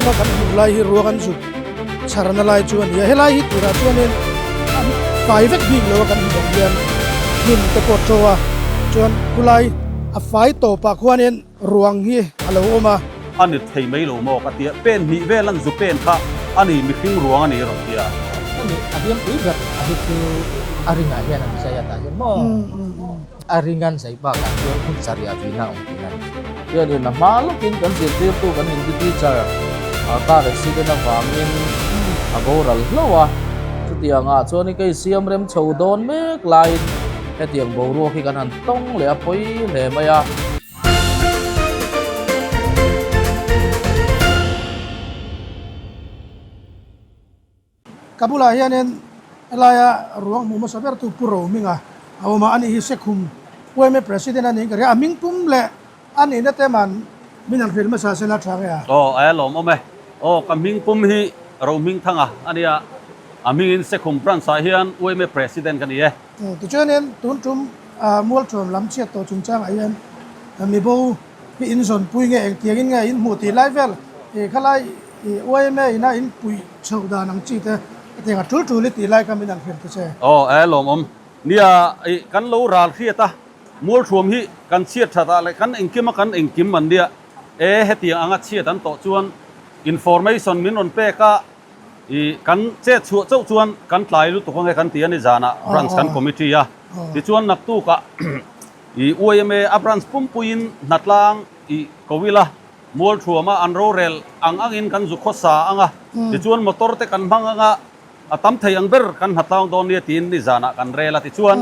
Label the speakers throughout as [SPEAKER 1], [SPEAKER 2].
[SPEAKER 1] Tuna kan hmuh lai hi ruang an zut chharna lai chu a ni a, helai hi turah chuanin an fai vek bik lo a kan hmuh ang hian hnim te pawh to a, chuan khulai a fai tawpah khuanin ruang hi a lo awm a.
[SPEAKER 2] A ni thei mai lo maw ka tia, pen hnih vel an zu pen kha a ni mihring ruang a ni rawn tia.
[SPEAKER 3] Hemi a hliampui ber a hi chu a ringah hian an zai a tah hian maw. A ringan zai bakah chuan hmun sarih vina awm tih a ni.
[SPEAKER 4] Hianin a hma lawkin kan zirtirtu kan Hindi teacher car accident avangin a boral hlauh a, chutiangah chuanin ka insiam rem chho dawn mek laiin hetiang boruak hi kan han tawng leh a pawi hle mai a.
[SPEAKER 1] Ka bulah hianin helaia ruang hmuh hmasa bertu Pu Rohminga a awm a, ani hi Sekhum yma President a niin ka ria, a hming pum leh a nihna te man min han hrilh hmasa sela tha nge a?
[SPEAKER 2] Aw, a lawmawm e. Aw, ka hming pum hi Rohmingthanga a nia, a hmingin Sekhum Branch ah hian yma President ka ni e.
[SPEAKER 1] Tichuanin tun tum Mualṭhuam lam chhiat tawh chungchangah hian mibo hi inzawnpui nge engtiangin nge in hmuh tih lai vel khalai I yma ina in puih chhoh dan ang chi te hetiang a tul tul i tih lai kha min han hrilh ta che.
[SPEAKER 2] Aw e lawmawm. Nia i kan lo ral hriat a, Mualthuam hi kan chhiat that ah leh kan engkim a kan engkim an nia e hetiang anga chhiat an tawh chuan information min rawn pek a i kan chet chhuah chauh chuan kan tlai lutuk ange kan ti a ni zanah branch kan committee a tichuan naktuk ah i yma a branch pumpuiin hnatlang i ko ila. Mualthuama an rorel ang angin kan zu khawsa ang a, tichuan motor te kan hmang ang a, a tam thei ang ber kan hnatlâng dawn nia tiin nizanah kan rel a, tichuan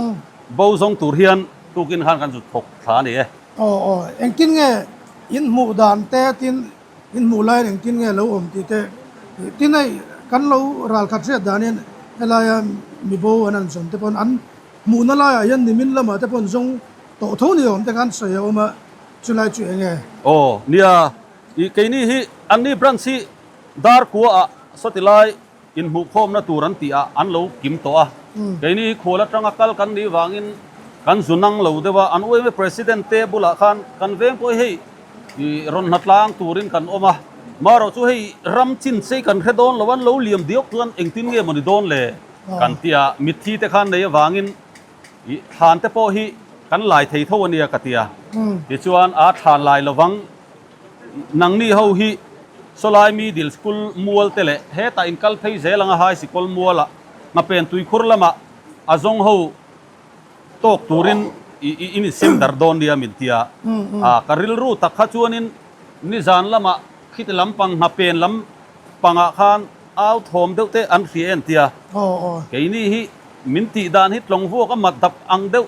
[SPEAKER 2] bo zawng tur hian tukin khan kan zu thawk thla a ni e.
[SPEAKER 1] Aw aw, engtin nge in hmuh dan te tin in hmuh laiin engtin nge lo awm tih te tin hei kan lo ralkhat hriat danin helaia mibo an han zawm te pawn an hmuhna laiah hian nimin lamah te pawn zawng tawh tho ni awm te khan sawi a awm a. Chulai chu eng nge?
[SPEAKER 2] Aw, nia, i keini hi anni branch hi Darkua ah sawti lai inhmuhkhawmna tur an tih ah an lo kim tawh a. Keini hi khual atanga kal kan nih vangin kan zu nang lo deuh a, an yma president te bulah khan kan veng pawh hi hei i rawn hnatlang turin kan awm a, marawh chu hei ram chin chei kan hre dawn lo an lo liam diak chuan engtin nge maw ni dawn le kan ti a, mitthi te khan nei avangin I thlan te pawh hi kan lai thei tho a nia ka ti a. Tichuan a thlan lai lovang nangni ho hi sawlai middle school mual te leh hetah in kal phei zel anga high sikul mualah ngapen tuikhur lamah a zawng ho tawk turin i in insem darh dawn nia min ti a. Ka rilru tak kha chuanin nizan lamah khiti lampang ngapen lam pangah khan au thawm deuh te an hria en tia. Keini hi Min tih dan hi tlawng vuak a mat dap ang deuh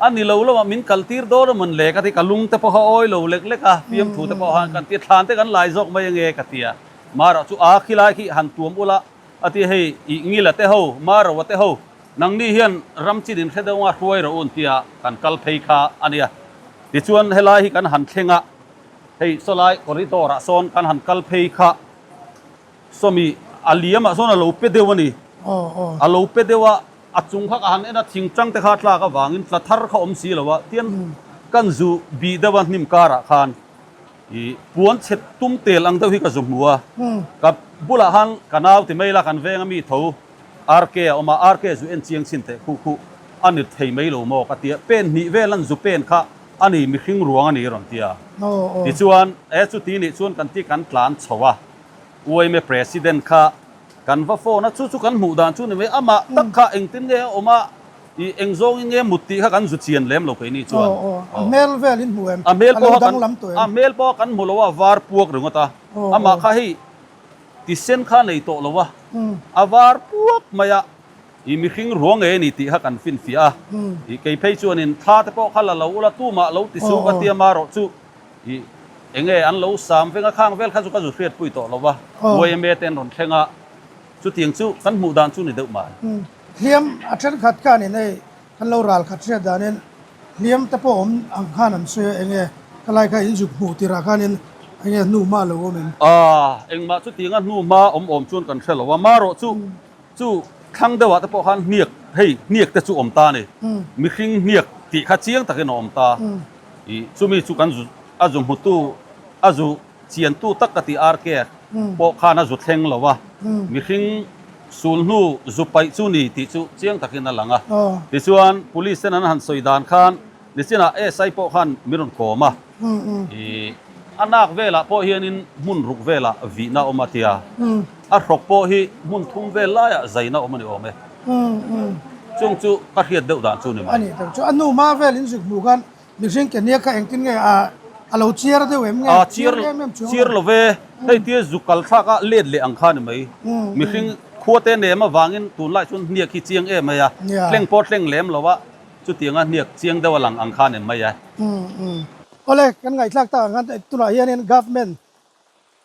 [SPEAKER 2] a ni lo lo a, min kal tir dawn a mawn le ka ti, ka lung te pawh a awi lo lek lek a, fiamthu te pawh han kan ti a, thlan te kan lai zawk mai ange ka ti a, Mara chu a khilai khi han tuam ula a ti a, hei i Ngila te ho, Marawa te ho, nangni hian ram chin in hre deuh anga hruai rawh u an ti a, kan kal phei kha a nia. Tichuan helai hi kan han thleng a, hei sawlai corridor ah sawn kan han kal phei kha, Sawmi, a liamah sawn a lo pe deuh a ni. A lo pe deuh a, a chung kha ka han en a, thing tang te kha a tlak avangin tla thar kha awm si lo a, tian kan zu bih deuh a hnim karah khan i puan chhe tum tel ang deuh hi ka zu hmu a. Ka bulah khan ka nau ti mai la, kan venga mi tho RK a awm a, RK zu en chiang chhin teh khuh khuh a ni thei mai lo maw ka ti a, pen hnih vel an zu pen kha a ni mihring ruang a ni rawn ti a. Tichuan, e chuti nih chuan kan ti kan tlan chho a. Uaime President kha kan va phone a, chu chu kan hmuh dan chu ni mai, amah tak kha engtin nge a awm a, i eng zawngin nge mut tih kha kan zu chian lem lo keini chuan.
[SPEAKER 1] Aw aw, a hmel vel in hmu em?
[SPEAKER 2] A hmel
[SPEAKER 1] A lo
[SPEAKER 2] pawh
[SPEAKER 1] dang lam tawh em?
[SPEAKER 2] A hmel pawh kan hmu lo a, var puak ringawt a, amah kha hei tisen kha nei tawh lo a, a var puak mai a, i mihring ruang nge ni tih kha kan finfiah a, i kei phei chuanin thla te pawh kha la lo ula tumah lo ti suh ka tia marawh chu I enge an lo sam veng a khang vel kha chu ka zu hriatpui tawh lo va, yma te an rawn thleng a, chutiang chu kan hmuh dan chu ni deuh mai.
[SPEAKER 1] Hliam a thenkhat khanin hei kan lo ral khat hriat danin hliam te pawh awm ang khan an sawi a, enge ka lai kha in zuk hmuh tirah khanin enge hnu hma lo awm em?
[SPEAKER 2] Aaa engmah chutianga hnu hma awm awm chuan kan hre lo a, marawh chu Chu thlang deuhah te pawh khan hniak, hei hniak te chu awm ta a ni. Mihring hniak tih kha chiang takin a awm ta. I chumi chu kan zu a zu hmutu, a zu chiantu tak ka ti RK. pawh khan a zu thleng lo a, mihring sulhnu zu paih chu ni tih chu chiang takin a lang a. Tichuan police ten an han sawi dan khan nichinah SI pawh khan min rawn kawm a, ih a nak velah pawh hianin hmun ruk velah vihna a awm a tia, a hrawk pawh hi hmun thum vel laiah zaina a awm a ni awm e. Chung chu ka hriat deuh dan chu ni mai.
[SPEAKER 1] A nih tak chu a nu hma vel in zuk hmuh khan Mihring ke nia kha engtin nge a a lo chiar deuh em nge?
[SPEAKER 2] A chiar chiar lo ve, hei tia zu kal thlak a let leh ang kha ni mai. Mihring khua te nem avangin tunlai chuan hniak hi chiang em mai a, tleng pawh tleng lem lo a, chutianga hniak chiang deuh a lang ang kha ni mai a.
[SPEAKER 1] Awle, kan ngaihthlak tak ang khan tunah hianin government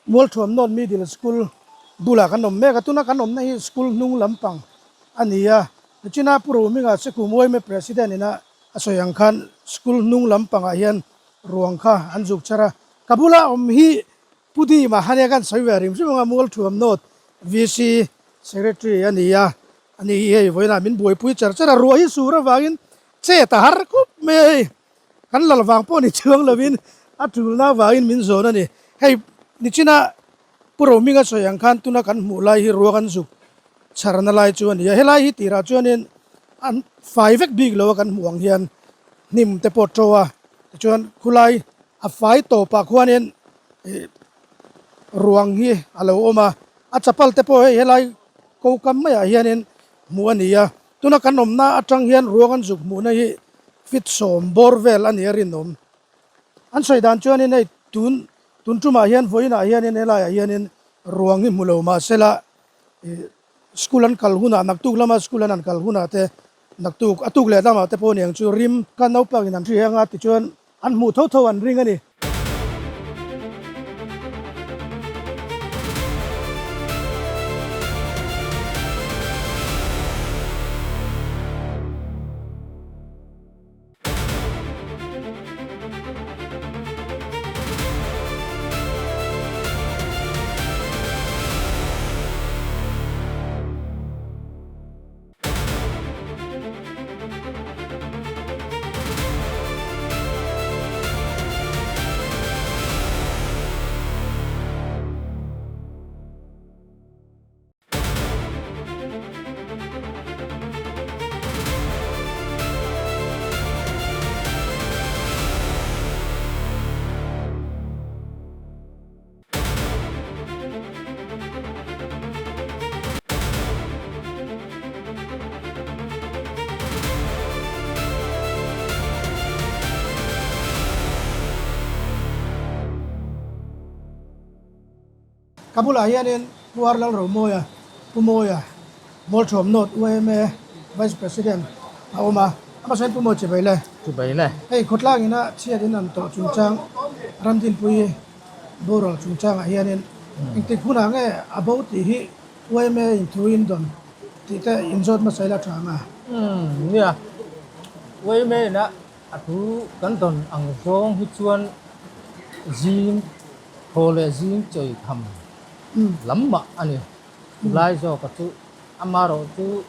[SPEAKER 1] Mualthuam North Middle School bulah kan awm mek a, tuna kan awmna hi school hnung lampang a ni a, China Pu Rohminga Sekum Uaime President ina a sawi ang khan school hnung lampangah hian ruang kha an zuk char a, ka bula awm hi Pu Dima Hania khan sawi ve rim hrim anga Mualthuam North VC Secretary a ni a, ani hi hei vawiinah min buaipui char char a, ruah hi sur avangin chet a har khup mai a hei. Kan lal vang pawh ni chuang lovin a tulna avangin min zawn a ni. Hei nichina Pu Rohminga sawi ang khan tuna kan hmuh lai hi ruang an zuk chharna lai chu a ni a. Helai hi tirah chuanin an fai vek bik lo a kan hmuh ang hian hnim te pawh to a, tichuan khulai a fai tawpah khuanin ruang hi a lo awm a. A chapal te pawh hei helai ko kam maiah hianin hmuh a ni a. Tuna kan awmna atang hian ruang an zuk hmuhna hi fit sawm bawr vel a ni a rinawm. An sawi dan chuanin hei tun tun tumah hian vawiinah hianin helaiah hianin ruang hi hmu lo mahsela ih school an kal hunah naktuk lama school an han kal hunah te naktuk a tuk leh lamah te pawh niang chu rim kha naupangin an hri anga tichuan an hmuh tho tho an ring a ni. Ka bulah hianin Pu Ar Lalromawia, Pu Mawia, Mawlthuam North yma Vice President a awm a, amah sawiin Pu Mawi Chibai le.
[SPEAKER 3] Chibai le.
[SPEAKER 1] Hei khawtlang ina chhiat in an tawh chungchang Ramdinpui boral chungchangah hianin engtik hunah nge a bo tih hi yma in thu in dawn tih te inzawt hmasa ila tha ang a.
[SPEAKER 3] Umm nia, yma ina a thu kan dawn ang zawng hi chuan zing thaw leh zing chawi tham lam mah a ni. Chulai zawka chu amarawh chu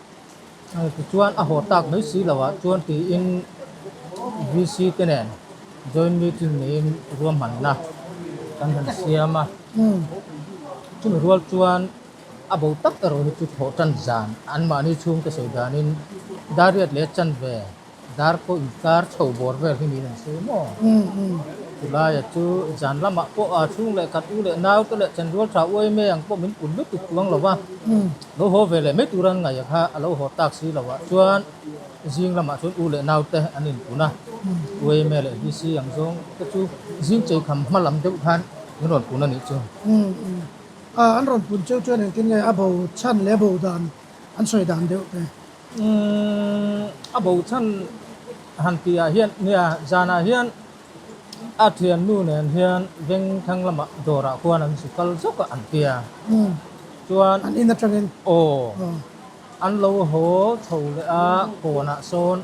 [SPEAKER 3] tichuan a haw tak mai si loah chuan tiin VC te nen joint meeting neiin ruahmanna kan han siam a. Chumi rual chuan a bo tak erawh hi chu thawh tan zan anmahni chhungte sawi danin Dariat leh Chanve Dar pawh inkar chho bawr vel hi niin an sawi maw? Chulaia chu zan lamah pawh a chhung leh khat u leh nau te leh chenrual tha uai mai ang pawh min pun lutuk chuang lo va, lo haw ve leh mai tura an ngaih kha a lo haw tak si lo ah chuan zing lamah chuan u leh nau te an inpun a, uai mai leh VC ang zawng te chu zing chei kham hma lam deuh khan min rawn pun a nih chu.
[SPEAKER 1] An rawn pun cheu chuan engtin nge a bo chhan leh a bo dan an sawi dan deuh te?
[SPEAKER 3] Umm a bo chhan han tih ah hian nia zanah hian a thiannu nen hian veng thlang lamah dawrah khuan an zu kal zawk a an tia chuan
[SPEAKER 1] an in atangin
[SPEAKER 3] aw an lo haw chho leh a kawnah sawn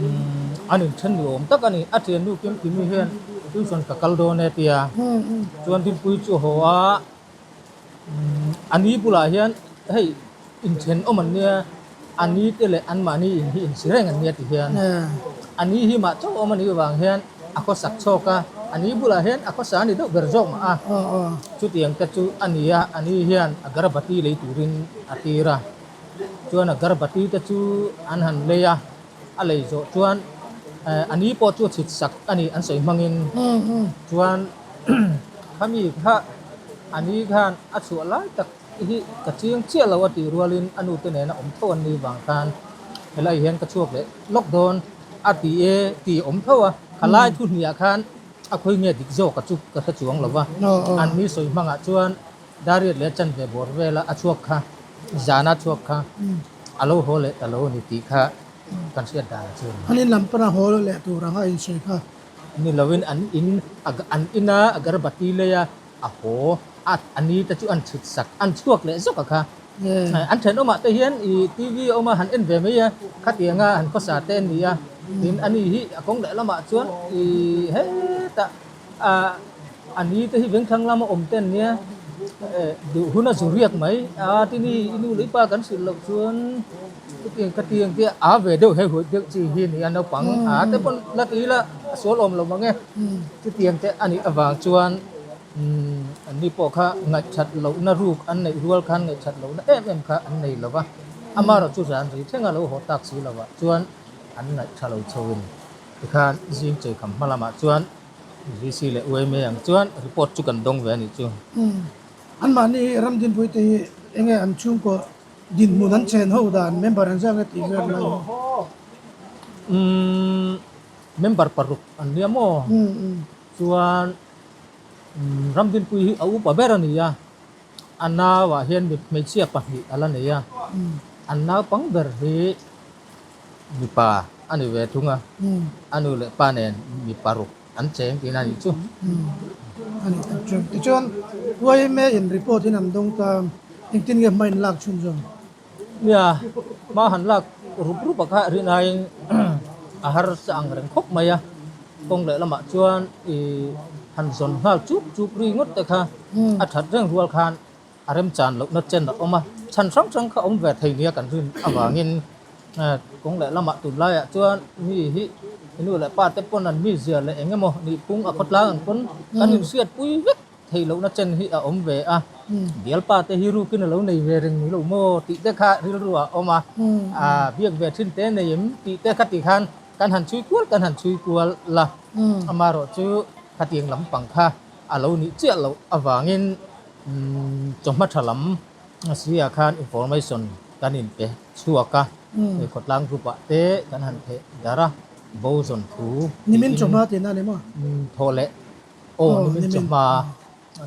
[SPEAKER 3] umm an inthen ni awm tak a ni a thiannu Kimkimi hian tuition ka kal dawn e tia chuan Dinpuii chu a haw a. A ni bulah hian hei inthen awm an nia, a ni te leh anmahni in hi insi reng an nia ti hian a ni hi mah chauh awm a nih vang hian a khawsak chhawk a. A ni bulah hian a khawsa a ni deuh ber zawk mah a. Chutiang te chu a ni a, a ni hian a garbati lei turin a tir a. Chuan a garbati te chu an han lei a, a lei zawh chuan a ni pawh chu a chhit sak a ni an sawi hmangin. Chuan khami kha a ni khan a chhuah lai tak hi ka chiang chiah lo a tih rualin a nute nena awm tho an ni vang khan helai hian ka chhuak leh lawk dawn a ti e tih awm tho a, khalai thu hniah khan a khawi nge dik zawk a chu ka hre chuang lo va, an ni sawi hmangah chuan Dariat leh chanve bawr vela a chhuak kha zana chhuak kha a lo haw leh ta lo a ni tih kha kan hriat dan chu a ni.
[SPEAKER 1] An in lam pana haw leh tur anga insawi kha.
[SPEAKER 3] Ni loin an in an ina agarbati leia a haw a a ni te chu an chhit sak an chhuak leh zawk a kha. An thenawmah te hian i TV a awm a han en ve mai a khatianga han khawsa te an ni a tin a ni hi a kawng leh lamah chuan i hetah a a ni te hi vengthlang lama awm te an nia duh hun a zu riak mai a tin i i nu leh i pa kan hrilh loh chuan chutiang khatiang te a ve deuh he huai deuh chi hi a ni a naupang a te pawn la ti ila a sual awm lo mang e chutiang te a nih avang chuan Umm, anni pawh kha ngaihthat lohna ruk an neih rual khan ngaihthat lohna em em kha an nei lo va, amaherawh chu zan ri thlenga lo haw tak si lovah chuan an ngaihtha lo chhoin tikhan zing cheikham hma lamah chuan VC leh UMA ang chuan report chu kan dawng ve a nih chu.
[SPEAKER 1] Umm, anmahni Ramdinpui te hi enge an chhungkaw dinhmun an chen ho dan member an zang e tih vel lai hi?
[SPEAKER 3] Umm, member paruk an nia maw?
[SPEAKER 1] Umm, umm.
[SPEAKER 3] Chuan Ramdinpui hi a upa ber a ni a, a nauah hian hmeichhia pahnih a la nei a, an naupang ber hi mipa a ni ve thung a, a nu leh pa nen mi paruk an cheng tihna a nih chu.
[SPEAKER 1] A nih tak chu. Tichuan YMA in report in an dawng ta, engtin nge hma in lak chhun zawng?
[SPEAKER 3] Nia, hma han lak rup rup a kha rinaiin a harsa ang reng khawp mai a, kawng leh lamah chuan i han zawn nghal chuk chuk ri ngawt te kha a that reng rual khan a remchan lohna chen a awm a, chhan hrang hrang kha awm ve thei nia kan rin avangin kawng leh lamah tunlaiah chuan mi hi nu leh pa te pawn an mizia leh eng emaw nihphung a khawtlang ang pawn kan inhriatpui vek. Theih lohna chen hi a awm ve a, bialpa te hi rukin a lo nei ve reng ni lo maw tih te kha rilru ah a awm a, a biak ve thin te nei em tih te kha ti khan kan han chhui kual kan han chhui kual la, amaherawh chu khatiang lampang kha a lo nih chiah loh avangin chawhma tha lam si ah khan information kan inpe chhuak a, khawtlang group ah te kan han theh darh a, bo zawn thu
[SPEAKER 1] Nimin chawhma tihna a ni maw?
[SPEAKER 3] Thawh leh. Aw nimin chu hma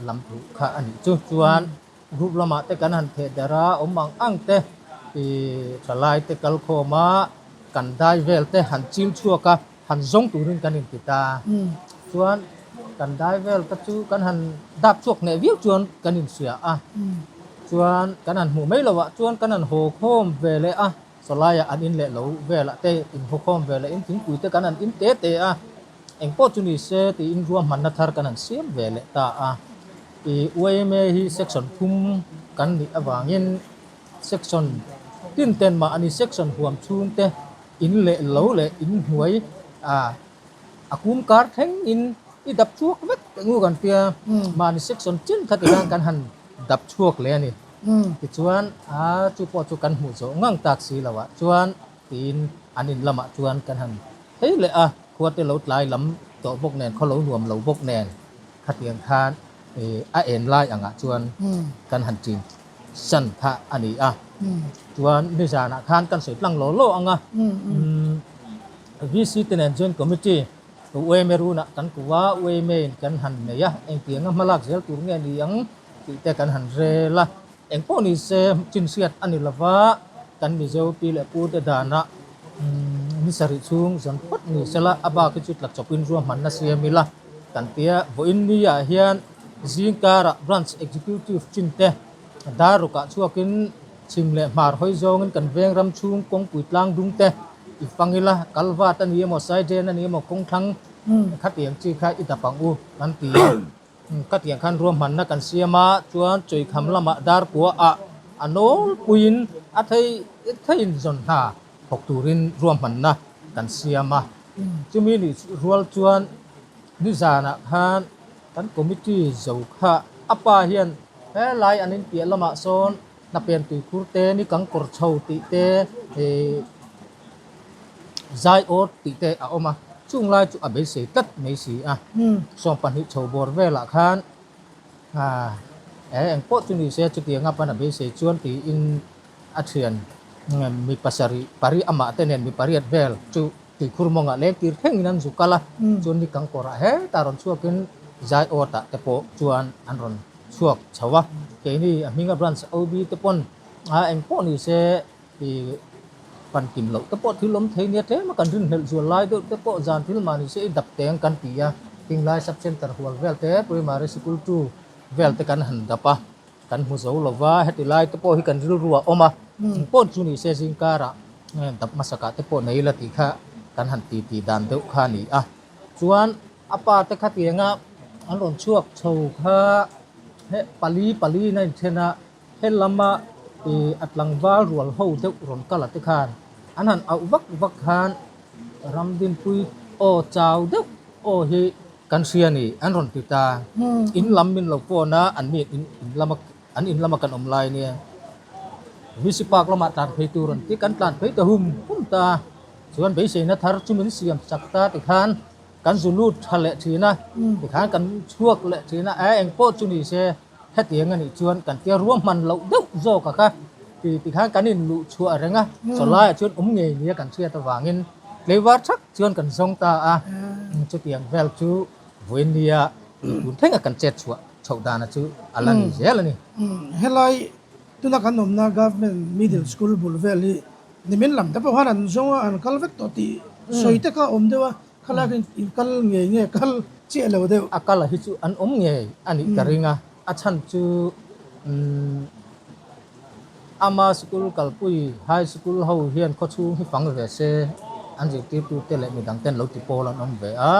[SPEAKER 3] lam thu kha a nih chu. Chuan group lamah te kan han theh darh a, awm ang ang te ih thalai te kal khawm a, kan dai vel te han chil chhuak a, han zawng turin kan inti ta. Chuan kan dai vel te chu kan han dap chhuak hneh viau chuan kan inhria a. Chuan kan han hmuh mai loh ah chuan kan han haw khawm ve leh a, sawlaiah an in leh lo velah te inhaw khawm ve leh in thingpui te kan han in te te a. Eng pawh chu ni se tiin ruahmanna thar kan han siam ve leh ta a. I yma hi section thum kan nih avangin section tin ten mah a ni section huam chhung te in leh lo leh in hnuai a a kum kar thleng in i dap chhuak vek teh ngu kan tia mahni section chin kha tikhan kan han dap chhuak leh a ni. Tichuan a chu pawh chu kan hmuh zawh ngang tak si lo ah chuan Tiin an in lamah chuan kan han phei leh a, khua te lo tlai lam tawh bawk nen, khaw lo nuam lo bawk nen khatiang khan a en lai angah chuan kan han chin san kha a ni a. Chuan nizanah khan kan sawi tlang law law ang a, VC te nen chuan committee UMA runah kan kuh a, UMA in kan han nei a, engtianga hmalak zel tur nge ni ang tih te kan han rel a. Eng pawh ni se chinhriat a ni lova, kan Mizo pi leh pu te danah ni sarih chhung zawn phawt ni sela a bak hi chu tla chawpin ruahmanna siam ila kan tia. Vawiin ni ah hian zingkarah Branch Executive chin te dar rukah chhuakin chhim leh hmar hawi zawngin kan veng ram chhung kawngpui tlang dung te i fang ila, kalvat a ni emaw, saiden a ni emaw, kawngthlang khatiang chi kha i dap ang u kan ti a. Ka tiang khan ruahmanna kan siam a, chuan Chawikham lamah Darkua ah a nawlpuiin a thei theiin zawn hna thawk turin ruahmanna kan siam a. Chumi nih rual chuan Nizanah khan kan committee zo kha a pa hian helai an inpiah lamah sawn hnapen tuikhur te ni kang kawr chho tih te ih zai awt tih te a awm a, chung lai chu a beisei tlat mai si a. 20 chho bawr velah khan eng pawh chu ni se chutianga pan a beisei chuan tiin a thian mi pasarih pari amah te nen mi pariat vel chu Tuikhur mawngah leng tir thlengin an zu kal a, chuan ni kang kawrah hetah rawn chhuakin zai awtah te pawh chuan an rawn chhuak chho a. Keini a hminga branch OB te pawn a eng pawh ni se i pan kim loh te pawh thil awm thei nia tlem a kan rinhlelh zual lai deuh te pawh zan thil mah ni se i dap teng kan ti a, Tinglai sub center hual vel te primary sikul tu vel te kan han dap a, Kan hmu zo lo va, heti lai te pawh hi kan rilru a awm a, eng pawh chu ni se zingkarah dap hmasakah te pawh nei la tih kha kan han ti ti dan deuh kha a ni a. Chuan a pa te khatianga an rawn chhuak chho kha he pali pali in a inthen a, he lama ih a tlangval rual ho deuh rawn kal a te khan an han auh vak vak khan Ramdinpui aw chau deuh aw hi Kan hria ni, an rawn ti ta. In lam min lo phone a, an mi in lama an in lama kan awm lai nia. VC Park lamah tlan phei tur an ti, kan tlan phei ta hum hum ta. Chuan beiseina thar chu min siam chak ta tikhan kan zu lut tha leh thin a, tikhan kan chhuak leh thin a, e engpawh chu ni se hetiang a nih chuan kan tia ruahman loh deuh zawk a kha ti tikhan kan in luh chhuah reng a, chawlaiah chuan awm ngei nia kan hriat avangin tleivar thak Chuan kan zawng ta a, chutiang vel chu vawinia tun thlenga kan chet chhuah chhoh dana chu a la ni zel a ni.
[SPEAKER 1] Helai tuna kan awmna Government Middle School bul vel hi nimin lam te pawh khan an zawng a, an kal vek tawh tih sawi te kha a awm deuh a, khalai khan in kal ngei nge kal chiah lo deuh.
[SPEAKER 3] A kal a hi chu an awm ngei a nih ka ring a, a chhan chu Ama sikul kalpui high sikul ho hian khawchhung hi fang ve se, an zirtirtute leh midang ten lo ti pawl an awm ve a,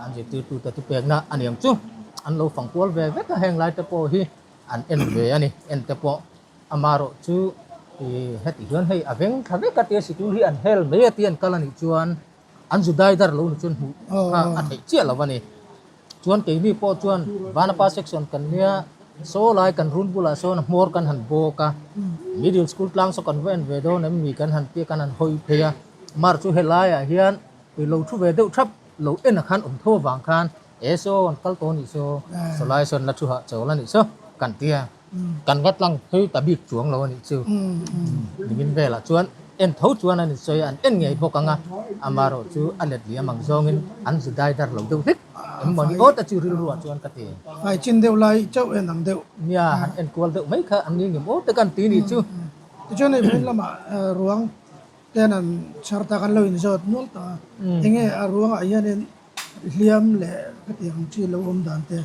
[SPEAKER 3] an zirtirtute thu pekna a niang chu an lo fang kual ve vek a, heng lai te pawh hi an en ve a ni, en te pawh amarawh chu heti hian hei a veng thla vek a tia sikul hi an hel mai a tia an kal a nih chuan an zu dai dar lo ni chuan hmuh kha a theih chiah lo a ni. Chuan keini pawh chuan Vanapa section kan nia saw lai kan run bulah sawn hmawr kan han bawk a, middle school tlang saw kan va en ve dawn em ni kan han tia kan han hawi phei a, mar chu helaiah hian lo thu ve deuh thap lo en a khan awm tho avang khan e saw an kal tawh a nih saw, saw lai sawn la thu hah chawl a nih saw kan tia. Kan va tlang phei ta bik chuang lo a nih chu. Nimin velah chuan en tho chuan an insawi a, an en ngei bawk ang a, amaherawh chu a let liam ang zawngin an zu dai dar lo deuh hlek em maw ni awt a chu rilruah chuan ka ti.
[SPEAKER 1] Fai chin deuh lai chauh en ang deuh.
[SPEAKER 3] Nia, han en kual deuh mai kha an ni ngem awt te kan ti nih chu.
[SPEAKER 1] Tichuan hei vawiin lamah ruang ten an chhar ta kan lo inzawt nual ta a, enge a ruangah hianin hliam leh khatiang chi lo awm dan te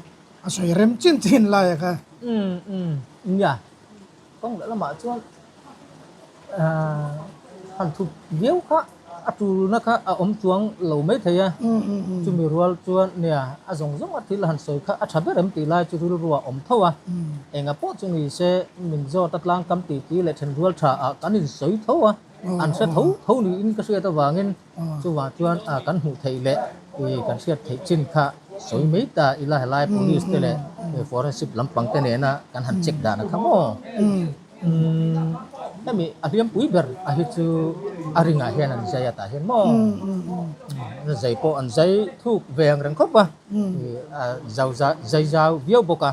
[SPEAKER 1] a sawi rem chin chin lai a kha.
[SPEAKER 3] Umm umm nia kawng leh lamah chuan han thup viau kha a tulna kha a awm chuang lo mai thei a, chumi rual chuan nia a zawng zawng a thil han sawi kha a tha ber em tih lai chu rilru a awm tho a, enga pawh chu ni se min zawt a tlangkam tih tih leh then rual tha ah kan insawi tho a, an hre tho tho niin ka hriat avangin Chuvang chuan kan hmuh theih leh kan hriat theih chin kha sawi mai ta ila helai police te leh forensic lampang te nena kan han check dan a kha maw? Hemi a hliampui ber a hi chu a ringah hian an zai a tah hian maw? Zai pawh an zai thuk ve ang reng khawp a, zau zai zau viau bawk a.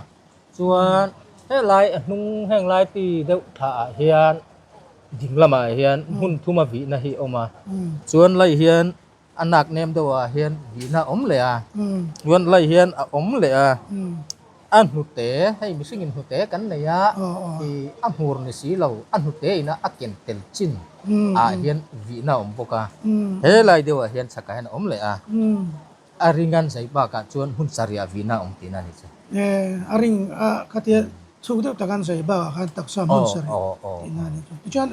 [SPEAKER 3] Chuan helai a hnung heng lai ti deuh thla ah hian Ding lamah hian hmun thuma vihna hi a awm a, chuan lai hian a nak nem deuhah hian vihna a awm leh a, chuan lai hian a awm leh a, a hnute hei mihringin hnute kan nei a ih a hmur ni si lo a hnute ina a ken tel chin ah hian vihna a awm bawk a, he lai deuhah hian chhakah hian a awm leh a, a ringan zai bakah chuan hmun sarih ah vihna a awm tihna a ni chu.
[SPEAKER 1] A ring a khatia chhuk deuh tak an zai bakah khan taksa hmun sarih tihna a ni chu. Tichuan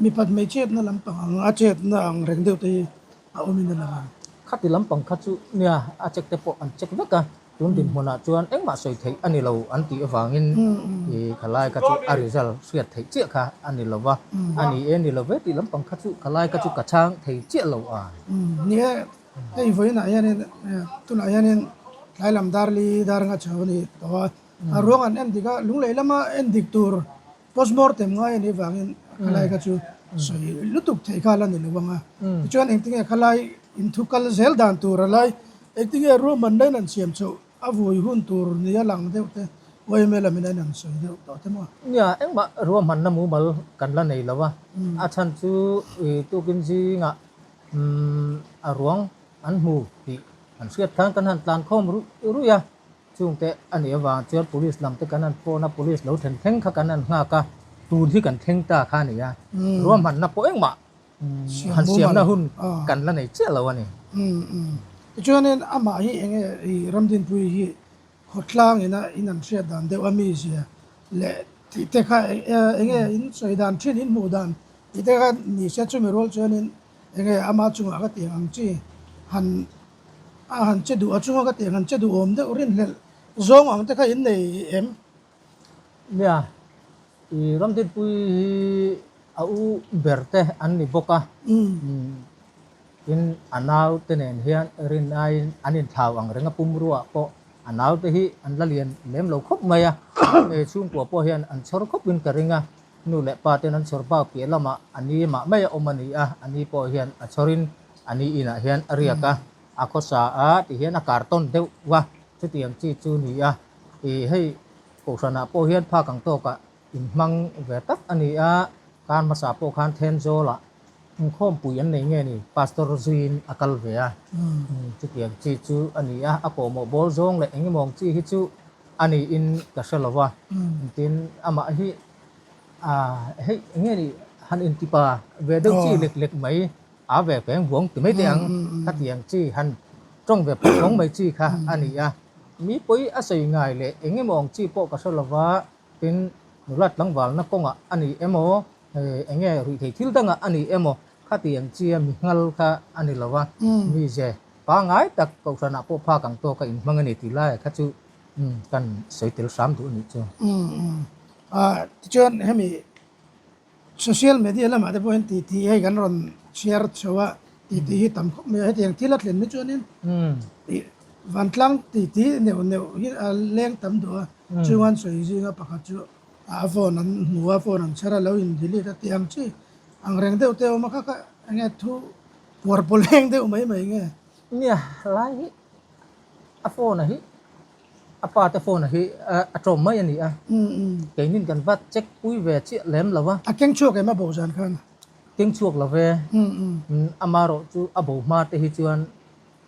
[SPEAKER 1] mipat hmeichhiatna lampang ang a chetna ang reng deuh te hi a awmin a lang ang.
[SPEAKER 3] Khati lampang kha chu nia a check te pawh an check vek a, tun dinhmunah chuan engmah sawi theih a ni lo an tih avangin khalai kha chu a result hriat theih chiah kha a ni lo va, a ni e ni lo ve tih lampang kha chu khalai kha chu ka chhang thei chiah lo a.
[SPEAKER 1] Nia. Hei vawiinah hianin tunah hianin tlai lam dar li dar nga chho a ni tawh a, a ruang an en dik a, lunglei lama en dik tur postmortem ngai a nih vangin khalai kha chu sawi lutuk theih kha la ni lo ang a. Tichuan engtinge khalai inthu kal zel dan tur a lai, engtinge ruahmanna in an siam chhoh A vui hun tur nia lang deuh te yma lamin a inang sawi deuh tawh te maw?
[SPEAKER 3] Nia, engmah ruahmanna mumal kan la nei lo a, a chhan chu tukin zingah a ruang an hmu tih an hriat khan kan han tlan khawm ruih ruih a, chungte a nih avang chuan police lam te kan han phone a, police lo thlen thleng kha kan han nghak a, tun hi kan thleng ta kha a ni a, ruahmanna pawh engmah Han siamna hun kan la nei chiah lo a ni.
[SPEAKER 1] Tichuanin amah hi enge i Ramdinpui hi khawtlang ina in an hriat dan deuh a mi zia leh tih te kha enge in sawi dan thin in hmuh dan tih te kha ni se chumi rual chuanin enge ama chungah ka tiang ang chi han a han che duh a chunga ka tiang han che duhawm deuh rinhlelh zawng ang te kha in nei em?
[SPEAKER 3] Nia, i Ramdinpui hi a u ber te an ni bawk a, tin a nau te nen hian rin aiin an inthlau ang reng a, pumruaah pawh a nau te hi an la lian lem lo khawp mai a, chhungkua pawh hian an chhawr khawpin ka ring a, nu leh pa ten an chhawr bak piah lamah a ni mah mai a awm a ni a, a ni pawh hian a chhawrin a ni inah hian a riak a, a khawsa a tihian a kartawn deuh va, chutiang chi chu ni a. Ih hei kohhranah pawh hian phak ang tawkah inhmang ve tak a ni a, kar hmasa pawh khan Thenzawlah inkhawmpui an nei nge ni Pastor zuiin a kal ve a, chutiang chi chu a ni a, a kawhmawh bawl zawng leh eng emawng chi hi chu a niin ka hre lo va, tin amah hi ah hei eng nge ni han intipa ve deuh chi lek lek mai a ve peng vuang ti mai teh ang khatiang chi han tawng ve phawng phawng mai chi kha a ni a. Mi pawi a sawi ngai leh eng emaw ang chi pawh ka hre lova, tin nula tlangvalna kawngah a ni emaw, eng nge ruihthei thil dangah a ni emaw khati ang chia mi nghal kha a ni lova, mi ze pangngai tak kohhranah pawh phak ang tawka inhmang a ni tih laiah kha chu kan sawi tel hram duh a nih chu.
[SPEAKER 1] Tichuan hemi Social media lamah te pawh hian titi hei kan rawn chhiar chho a, titi hi tam khawp mai a, hetiang thil a thlen hi chuanin ih vantlang titi neuh neuh hi a leng tam duh a, chung an sawi zinga pakhat chu a phone an hmu a, phone an chhar a, lo in delete a tih ang chi ang reng deuh te a awm a, kha kha enge thu puar paw leng deuh mai mai nge.
[SPEAKER 3] Nia lai hi a phone a hi A pa te phone hi a tawm mai a ni a, keinin kan va check pui ve chiah lem lo a.
[SPEAKER 1] A keng chhuak em a bo zan khan?
[SPEAKER 3] Keng chhuak lo ve, amarawh chu a bo hma te hi chuan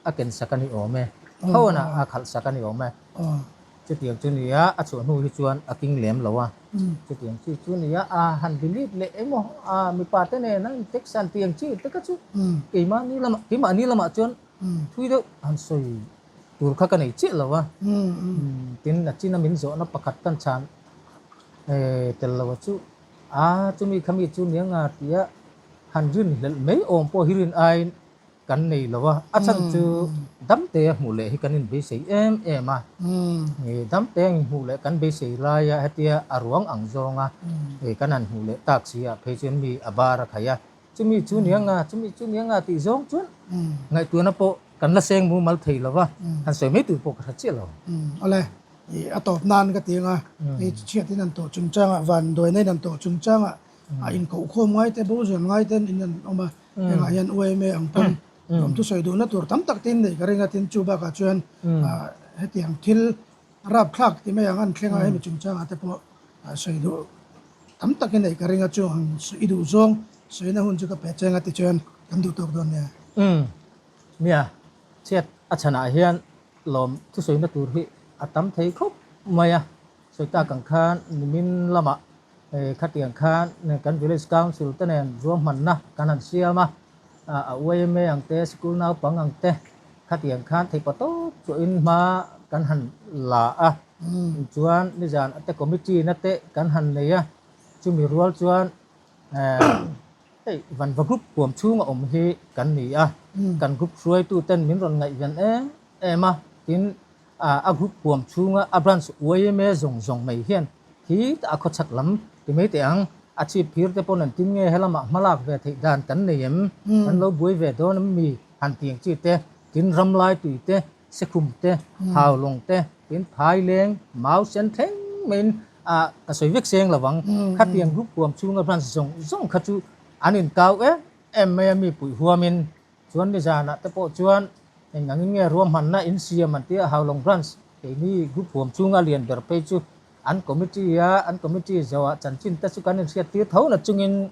[SPEAKER 3] a ken sak a ni awm e, phone ah a khalh sak a ni awm e. Chutiang chu ni a, a chhuah hnu hi chuan a king lem lo a. Chutiang chi chu ni a, a han delete leh emaw a mipa te nen a in text an tih ang chi te kha chu keimahni lamah keimahni lamah chuan thui deuh han sawi Tur kha ka nei chiah lo a, tin a china min zawhna pakhat kan chhan tel lo a chu a chumi kha mi chu nia nga tia han rin hlelh mai awm pawh hi rin aiin kan nei lo a, a chhan chu damte a hmuh leh hi kan inbeisei em em a, damte a inhmuh leh kan beisei laia hetia a ruang ang zawnga kan han hmuh leh tak si ah phei chuan mi a bar a khai a. Chumi chu nia nga, chumi chu nia nga tih zawng chuan ngaihtuahna pawh kan la seng mumal thei lo va, han sawi mai tur pawh ka hre chiah lo.
[SPEAKER 1] Awle, i a tawp nan ka ti anga, hei chhiatin an tawh chungchangah, vanduaina in an tawh chungchangah a inkohkhawm ngai te, bo zawn ngai ten in an awm a, hengah hian UMA ang pawn lawmthu sawi duhna tur tam tak te in neih ka ring a, tin chu bakah chuan hetiang thil rapthlak ti mai ang an thleng a, hemi chungchangah te pawh sawi duh tam takin neih ka ring a, chu ang i duh zawng sawina hun chu ka pe cheng a tichuan kan duh tawk dawn nia.
[SPEAKER 3] Umm nia, chhiat a chhanah hian lawm thusawina tur hi a tam thei khawp mai a, sawi tak ang khan nimin lamah khatiang khan kan village council te nen ruahmanna kan han siam a, a yma ang te, sikul naupang ang te khatiang khan theipa tawp chuahin hma kan han la a, chuan nizan ate committee na te kan han nei a, chumi rual chuan hei Vanva group huam chhunga awm hi kan ni a, kan group hruaitu ten min rawn ngaihven em em a, tin a group huam chhunga a branch yma zawng zawng mai hian khi a khawchhak lam ti mai teh ang, a chhip phir te pawn an tin nge helamah hmalak ve theih dan kan nei em, kan lo buai ve dawn em mi han ti ang chi te. Tin ramlai tui te, sekhum te, haulawng te, tin phaileng, mau sen thleng maiin ah ka sawi vek seng lovang. Khatiang group huam chhunga branch zawng zawng kha chu an inkau em em mai a mi puih huamin. Chuan nizanah te pawh chuan eng angin nge ruahmanna insiam an tia Haulawng Branch keini group huam chhunga lian ber phei chu an committee a an committee zawhah chanchin te chu kan inhriat tir tho na chungin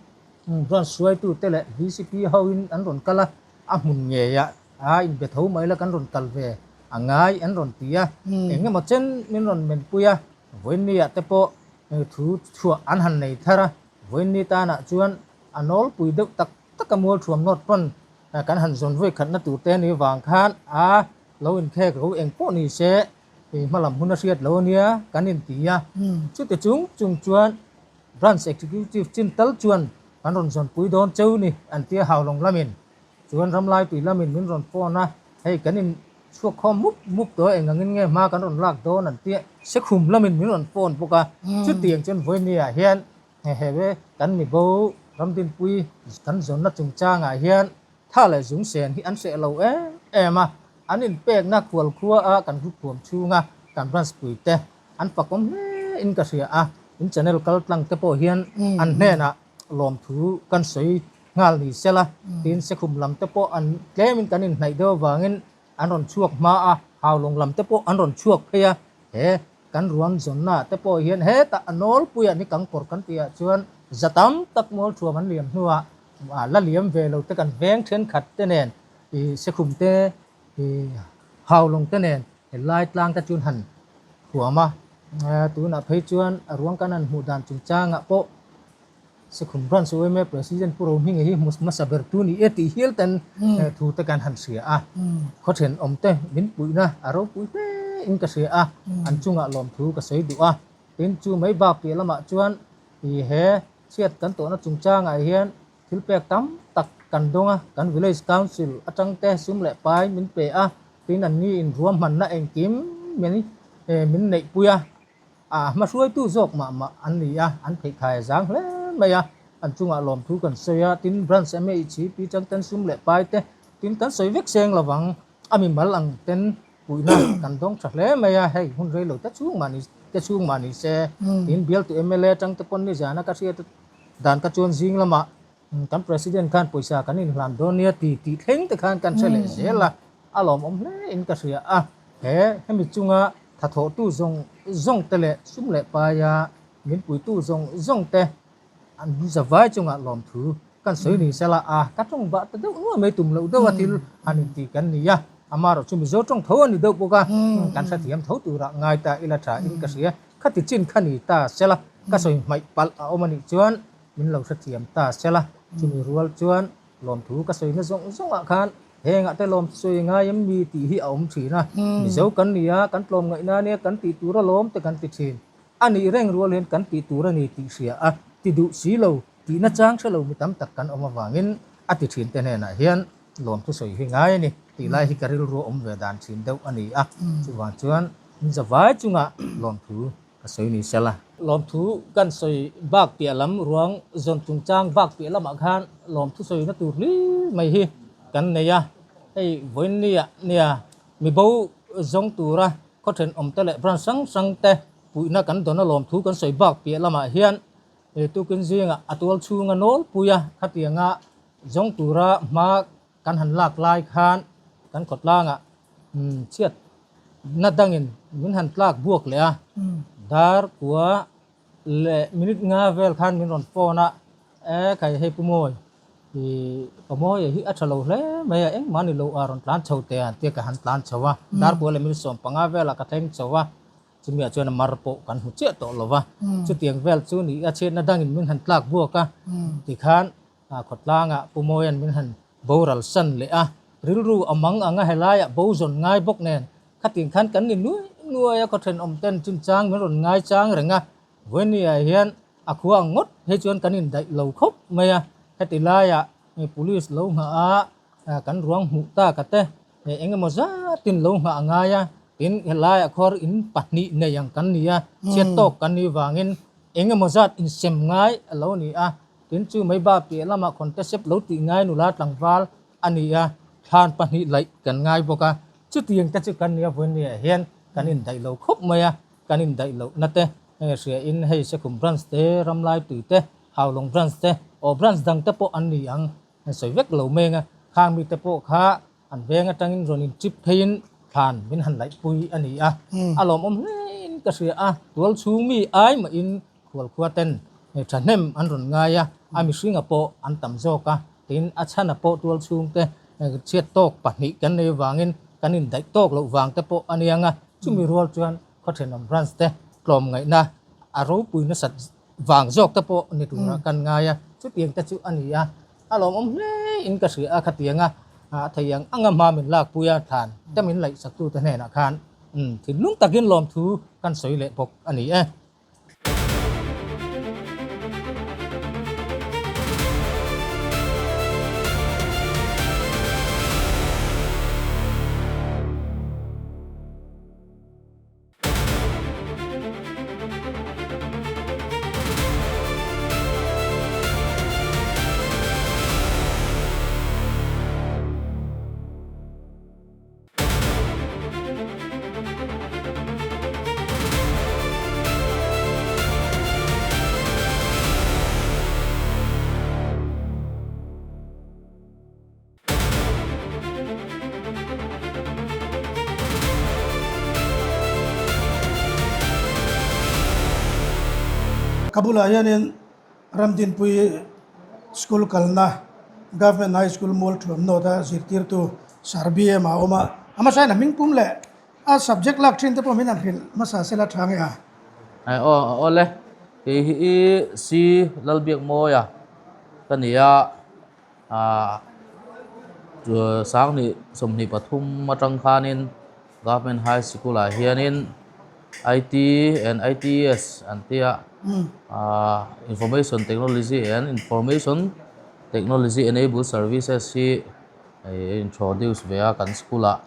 [SPEAKER 3] branch hruaitu te leh VCP hoin an rawn kal a, a hmun ngeiah a inbe tho mai la kan rawn kal ve a ngai an rawn ti a, eng emaw chen min rawn menpui a, vawiinniah te pawh thu chhuah an han nei thar a, vawiinni tanah chuan a nawlpui deuh tak taka mualthuam nawt pawn kan han zawn vawi khatna tur te ni vang khan a lo inkhek ro eng pawh ni se hma lam hun a hriat lo ania kan inti a. Chuti chung chung chuan Branch Executive chin tal chuan kan rawn zawnpui dawn cheu ni an tia Haulawng lamin chuan Ramlaitui lamin min rawn phone a, hei kan in chhuak khawm mup mup tawh eng angin nge hma kan rawn lak dawn an tia Sekhum lamin min rawn phone bawk a. Chutiang chuan vawinia hian Hehe kan mibo Ramdinpui kan zawnna chungchangah hian tha leh zung sen hi an hreh lo em em a, an inpekna khual khua a kan group huam chhunga kan branch pui te an fakawm hle in ka hria a, in channel kal tlang te pawh hian an hnenah lawmthu kan sawi nghal ni sela, tin Sekhum lam te pawh an tlemin kan inhnaih deuh avangin an rawn chhuak hma a, Haulawng lam te pawh an rawn chhuak phei a, he kan ruang zawnna te pawh hian hetah a nawlpuiah ni kangkawr kan tihah chuan za tam tak mual thuam an liam hnuah la liam ve lo te kan veng thenkhat te nen i sekhum te i haulawng te nen helai tlang te chuan han huam a, tunah phei chuan a ruang kan han hmuh dan chungchangah pawh Sekhum Branch yma President Pu Rohminga hi hmu hmasa ber tu ni e tih hial ten thu te kan han hria a. Khaw thenawm te min puihna a ropui hle in ka hria a, an chungah lawmthu ka sawi duh a. Tin, chu mai bak piah lamah chuan i he chhiat kan tawhna chungchangah hian thil pek tam tak kan dawng a, kan Village Council atang te sum leh pai min pe a, tin an ni in ruahmanna engkim min min neihpui a. A hmahruaitu zawk mah mah an ni a, an theihthai a zang hle mai a, an chungah lawmthu kan sawi a, tin branch MHP changten sum leh pai te tin kan sawi vek seng lovang, a mimal ang ten puihna kan dawng tha hle mai a, hei hun rei lo te chhung mah ni te chhung mah ni se, tin bialtu mla changte pawn nizana ka hriat dan ka chuan zing lamah Kan President khan pawisa kan inhlan dawn nia ti tih thleng te khan kan hre leh zel a, a lawmawm hle in ka hria a. He hemi chunga thathawhtu zawng zawng te leh sum leh paia min puitu zawng zawng te an zavai chunga lawmthu kan sawi ni sela a, ka tawng bah ta deuh nuai mai tum loh deuh a thil han inti kan ni a, amaherawh chu Mizo tawng tho a ni deuh bawk a, kan hrethiam tho turah ngai ta ila tha in ka hria, khati chin kha ni ta sela ka sawi hmaih palh a awm a nih chuan Min lo hrethiam ta sela, chumi rual chuan lawmthu ka sawina zawng zawngah khan hengah te lawm sawi ngai em mi tih hi a awm thin a. Mizo kan ni a, kan tlawm ngaihna nia kan tih tur alawm te kan ti thin. A nih reng rual hian kan tih tur a ni tih hria a, ti duh si lo, tihna chang hre lo mi tam tak kan awm avangin a ti thin te hnenah hian lawmthu sawi hi ngai a ni tih lai hi ka rilru a awm ve dan thin deuh a ni a. Chuvang chuan min zavai chungah lawmthu Ka sawi ni sela. Lawmthu kan sawi bak piah lam ruang zawn chungchang bak piah lamah khan lawmthu sawina tur hlir mai hi kan nei a. Hei vawiinniah nia mibo zawng tura khaw thenawm te leh branch hrang hrang te puihna kan dawn a lawmthu kan sawi bak piah lamah hian tukin zingah a tual chhunga nawlpui a khatianga zawng tura hma kan han lak lai khan kan khawtlangah chhiat na dangin min han tlak buak leh a, dar kua leh minute nga vel khan min rawn phone a, e khai hei Pu Mawi i Pa Mawia hi a tha lo hle mai a, engmah ni lo a rawn tlan chho teh a tia ka han tlan chho a, dar kua leh minute 15 velah ka thleng chho a, chumi ah chuan a mar pawh kan hmu chiah tawh lo va, chutiang vel chu ni a chhiatna dangin min han tlak buak a tikhan A khawtlangah Pu Mawia'n min han boral san leh a, rilru a mang ang a helaiah bo zawn ngai bawk nen khatin khan kan ni nuai nuai a, khaw thenawm ten chinchang min rawn ngai chang reng a, Vawinia hian a khua ang ngawt phei chuan kan indaih lo khawp mai a, heti laiah police lo nghah a kan ruang hmuh tak a te eng emaw zatin lo nghah a ngai a, tin helaiah khuar in pahnih nei ang kan ni a, chhiat tawk kan nih vangin eng emaw zat insem ngai a lo ni a. Tin chu mai bak piah lamah contesep lo tih ngai nula tlangval a ni a. Thlan pahnih laih kan ngai bawk a, chutiang te chu kan nia vawiin niah hian kan indaih lo khawp mai a, kan indaih lohna te hria in hei Sekhum Branch te, Ramlaitui te, Haulawng Branch te, aw Branch dang te pawh an ni ang sawi vek lo meng a, khang mite pawh kha an veng atangin rawn in trip pheiin thlan min han laihpui a ni a, a lawmawm hlein ka hria a, tual chhung mi ai mahin Khualkhua ten thahnem an rawn ngai a, a mihringa pawh an tam zawk a, tin a chhana pawh tual chhungte chhiat tawk pahnih kan nei avangin kan indaih tawk loh vang te pawh a niang a, chumi rual chuan khawthenawm branch te tlawmngaihna a ropui nasat vang zawk te pawh ni tura kan ngai a, chutiang te chu a ni a, a lawmawm hle in ka hria a khatiang a, a thei ang anga hma min lakpui a thlan te min laihsaktute hnenah khan thinlung takin lawmthu kan sawi leh bawk a ni e.
[SPEAKER 1] Ka bulah hianin Ramdinpui school kalna Government High School Mualthuam North a zirtirtu Sir BM a awm a, a hmasa in a hming pum leh a subject lak thin te pawh min han hrilh hmasa sela tha nge a?
[SPEAKER 4] Aw awle, kei hi i C Lalbiakmawia ka ni a, Sanghnih 23 atang khanin Government High School ah hianin IT and ITS an tia Information Technology and Information Technology Enabled Services hi introduce ve a kan school ah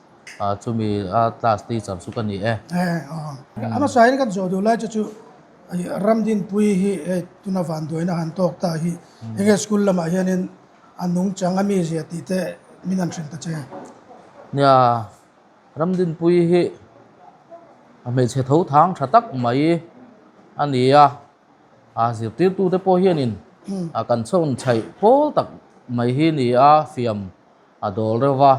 [SPEAKER 4] chumi a class teacher chu ka ni e.
[SPEAKER 1] A hmasa in kan zawh duh lai chu chu Ramdinpui hi hei tuna vanduaina han tawk ta hi enge school lamah hianin a nungchang a mizia tih te min han hrilh ta che.
[SPEAKER 4] Nia, Ramdinpui hi a hmeichhe tho thang tha tak mai a ni a, a zirtirtute pawh hianin a kan chhawn chhaih pawl tak mai hi ni a, fiam a dawl reuh va.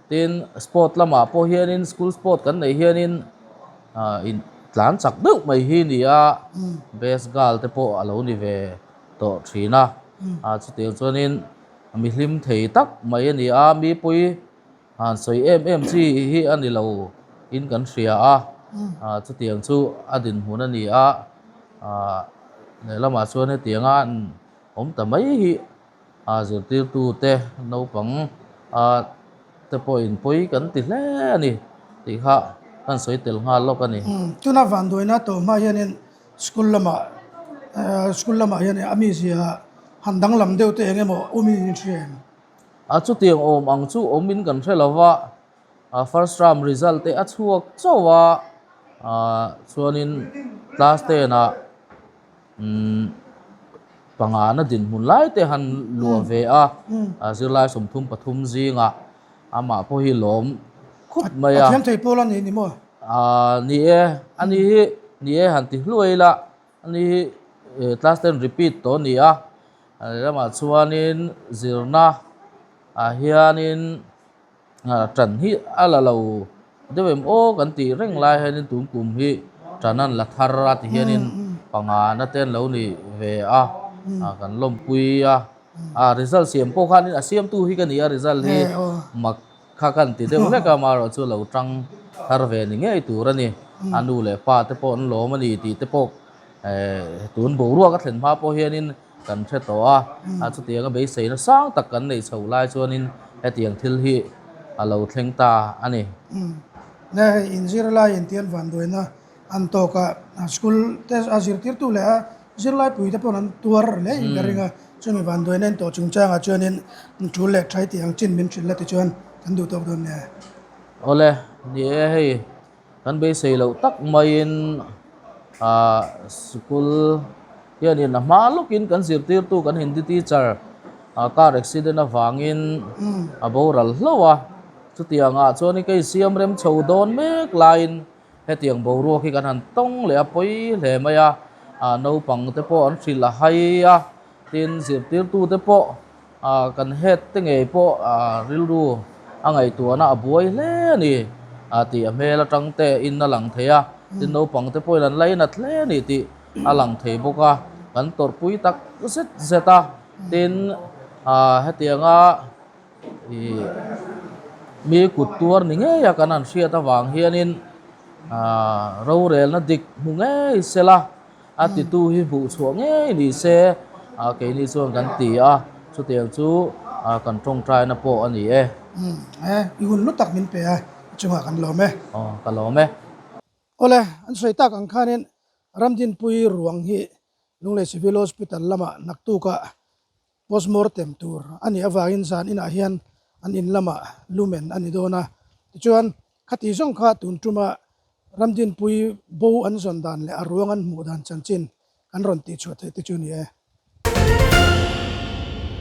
[SPEAKER 4] Tin, sport lamah pawh hianin school sport kan neih hianin in tlan chak deuh mai hi ni a, best girl te pawh a lo ni ve tawh thin a. Chutiang chuanin mi hlim thei tak mai a ni a, mipui han sawi em em chi hi a ni lo in kan hria a, chutiang chu a dinhmun a ni a, lehlamah chuan hetianga an awm ta mai hi. A zirtirtute naupang a te pawhin pawi kan ti hle a ni tih kha kan sawi tel nghal lawk a ni.
[SPEAKER 1] Tuna vanduaina tawh hma hianin school lamah school lamah hian a mizia han danglam deuh te eng emaw awmin in hria em?
[SPEAKER 4] A chutiang awm ang chu awmin kan hre lo va, first term result te a chhuak chauh a, chuanin class ten ah Umm pangana dinhmun lai te han luah ve a, zirlai 33 zingah amah pawh hi lawm khup mai a.
[SPEAKER 1] A thiam thei pawl a ni ni maw?
[SPEAKER 4] Aaa ni e, a ni hi ni e han ti hluai ila, a ni hi class ten repeat tawh a ni a, a lehlamah chuanin zirna ah hianin Ṭan hi a la lo deuh em aw kan tih reng lai hianin tun kum hi ṭan an la thar a ti hianin pangana te an lo ni ve a, kan lawmpui a, a result siam pawh khanin a siamtu hi ka ni a result hi mak kha kan ti deuh hlek a amaherawh chu lo ṭang thar ve ni ngei tur a ni, a nu leh pa te pawh an lawm a ni tih te pawh tun boruak a thlen hma pawh hianin Kan hre tawh a, a chutianga beiseina sang tak kan neih chhoh lai chuanin hetiang thil hi a lo thleng ta a ni.
[SPEAKER 1] Nge hei inzirlai intian vanduaina an tawk a, school te a zirtirtu leh a zirlaipui te pawh an tuar hle in ka ring a, chumi vanduaina in tawh chungchangah chuanin tul leh thai tih ang chin min hrilh la tichuan kan duh tawk dawn nia.
[SPEAKER 4] Awle, ni e hei Kan beisei loh tak maiin aah school hianin a hma lawkin kan zirtirtu kan Hindi teacher Car accident avangin a boral hlauh a, chutiangah chuan kei siam rem chho dawn mek laiin hetiang boruak hi kan han tawng leh a pawi hle mai a, naupang te pawh an hrilh a hai a, tin zirtirtu te pawh kan head te ngei pawh rilru a ngaihtuahna a buai hle a ni tih a hmel atang te in a lang thei a, tin naupang te pawhin an lainat hle a ni tih a lang thei bawk a, kan tawrhpui tak zet zet a. Tin, hetianga ih mi kut tuar ni ngei a kan han hriat avang hianin rorelna dik hmu ngei sela a titu hi hmuh chhuah ngei ni se keini chuan kan ti a, chutiang chu kan tawngtaina pawh a ni e.
[SPEAKER 1] Umm, i hun lu tak min pe a, i chungah kan lawm e.
[SPEAKER 4] Aw, ka lawm e.
[SPEAKER 1] Awle, an sawi tak ang khanin Ramdinpui ruang hi Lunglei Civil Hospital lamah naktukah postmortem tur a nih avangin zan inah hian an in lamah lumen a ni dawn a. Tichuan, khati zawng kha tun tuma Ramdinpui bo an zawn dan leh a ruang an hmuh dan chanchin kan rawn tihchhuah theih te chu ni e.